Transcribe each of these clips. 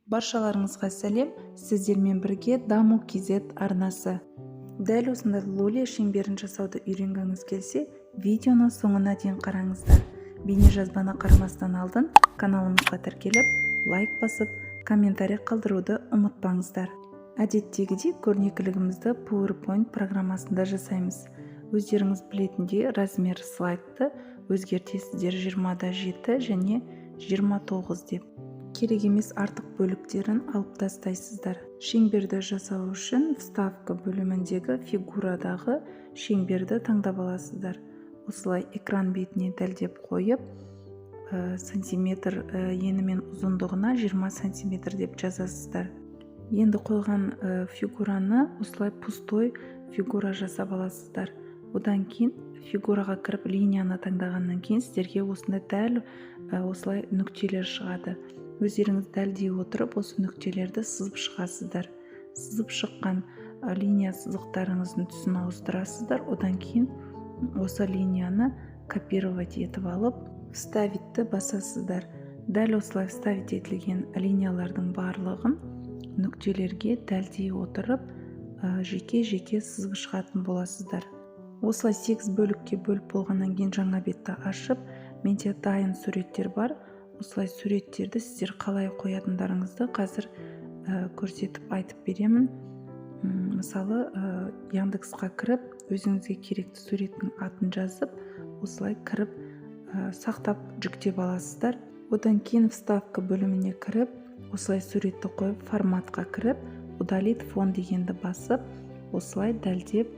Баршаларыңызға сәлем! Сіздермен бірге Даму KZ арнасы. Дәл осындай лулия шеңберін жасауды үйренгіңіз келсе, видеоны соңына дейін қараңыздар. Бейнежазбаны қарамастан алдын каналымызға тіркеліп, лайк басып, комментарий қалдыруды ұмытпаңыздар. Әдеттегідей, көрнекілігімізді PowerPoint программасында жасаймыз. Өздеріңіз білетіндей, размер слайдты өзгертесіздер, 20-да 7 және 29 деп. Керек емес артық бөліктерін алып тастайсыздар. Шеңберді жасау үшін «Вставка» бөліміндегі фигурадағы шеңберді таңдап аласыздар. Осылай экран бетіне дәлдеп қойып, сантиметр, ені мен ұзындығына 20 сантиметр деп жазасыздар. Енді қойған фигураны осылай пустой фигура жасап аласыздар. Одан кейін фигураға кіріп, линияны таңдағаннан кейін сіздерге осындай дәл осылай нүктелер шығады. Өздеріңіз дәлдей отырып, осы нүктелерді сызып шығасыздар. Сызып шыққан линия сызықтарыңыздың түсін ауыстырасыздар. Одан кейін осы линияны копировать етіп алып, «Вставить» ті басасыздар. Дәл осылай вставить етілген линиялардың барлығын нүктелерге дәлдей отырып, жеке жеке сызып шығатын боласыздар. Осылай сегіз бөлікке бөліп болғаннан кейін, жаңа бетті ашып, менде дайын суреттер бар. Осылай суреттерді сіздер қалай қоятындарыңызды қазір көрсетіп, айтып беремін. Мысалы, Яндексқа кіріп, өзіңізге керекті суреттің атын жазып, осылай кіріп, сақтап, жүктеп аласыздар. Одан кейін «Вставка» бөліміне кіріп, осылай суретті қойып, форматқа кіріп, «Удалить фон» дегенді басып, осылай дәлдеп,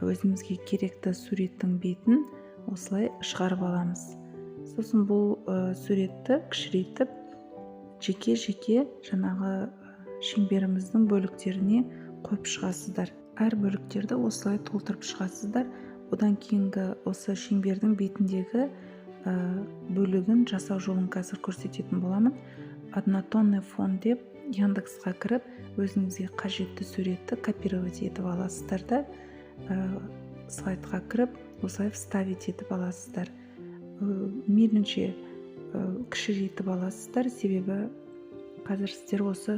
өзімізге керекті суреттің бетін осылай шығарып аламыз. Сосын бұл суретті кішірейтіп, жеке жеке жаңағы шеңберіміздің бөліктеріне қойып шығасыздар. Әр бөліктерді осылай толтырып шығасыздар. Одан кейінгі осы шеңбердің бетіндегі бөлігін жасау жолын қазір көрсететін боламын. «Однотонный фон» деп Яндексқа кіріп, өзіңізге қажетті суретті копировать етіп аласыздар да, слайдқа кіріп, осылай вставить етіп аласыздар. Мейлінше кішірейтіп аласыздар, себебі қазір сіздер осы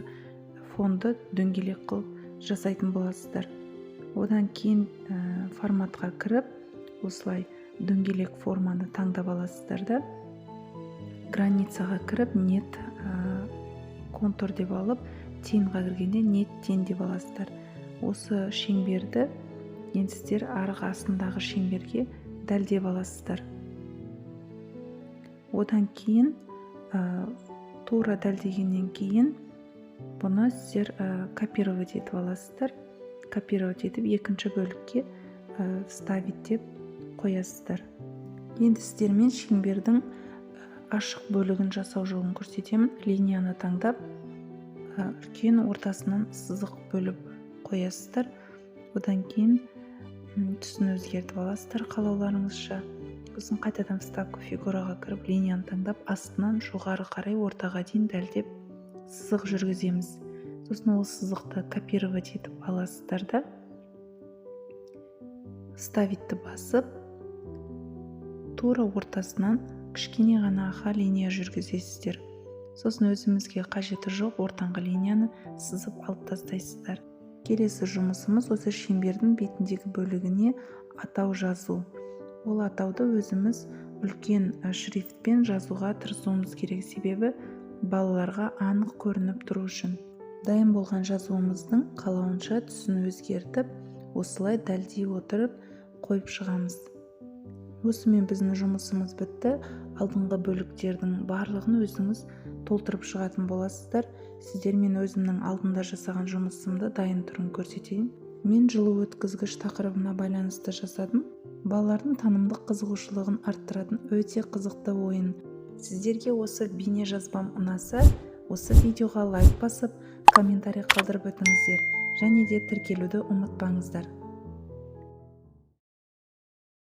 фонды дөңгелек қылып жасайтын боласыздар. Одан кейін форматқа кіріп, осылай дөңгелек форманы таңдап аласыздар да, границаға кіріп, «Нет контур» деп алып, тень ға кіргенде «Нет тень» деп аласыздар. Осы шеңберді енді сіздер арғы астындағы шеңберге дәлдеп аласыздар. Одан кейін тура дәлдегеннен кейін бұны сіздер копировать етіп аласыздар. Копировать етіп, екінші бөлікке «Вставить» деп қоясыздар. Енді сіздермен шеңбердің ашық бөлігін жасау жолын көрсетемін. Линияны таңдап, үлкен ортасынан сызық бөліп қоясыздар. Одан кейін түсін өзгертіп аласыздар қалауларыңызша. Сосын қайтадан «Вставка», фигураға кіріп, линияны таңдап, астынан жоғары қарай ортаға дейін дәлдеп сызық жүргіземіз. Сосын ол сызықты копировать етіп аласыздар да, «Вставить» ті басып, тура ортасынан кішкене ғана аға линия жүргізесіздер. Сосын өзімізге қажеті жоқ ортаңғы линияны сызып алып тастайсыздар. Келесі жұмысымыз — осы шеңбердің бетіндегі бөлігіне атау жазу. Ол атауды өзіміз үлкен шрифтпен жазуға тырысуымыз керек, себебі балаларға анық көрініп тұру үшін. Дайын болған жазуымыздың қалауынша түсін өзгертіп, осылай дәлдей отырып қойып шығамыз. Осымен біздің жұмысымыз бітті. Алдыңғы бөліктердің барлығын өзіңіз толтырып шығатын боласыздар. Сіздермен өзімнің алдында жасаған жұмысымды дайын түрін көрсетейін. Мен жылу өткізгіш тақырыбына байланысты жасадым. Балалардың танымдық қызығушылығын арттыратын өте қызықты ойын. Сіздерге осы бейне жазбам ұнаса, осы видеоға лайк басып, комментарий қалдырып өтіңіздер және де тіркелуді ұмытпаңыздар.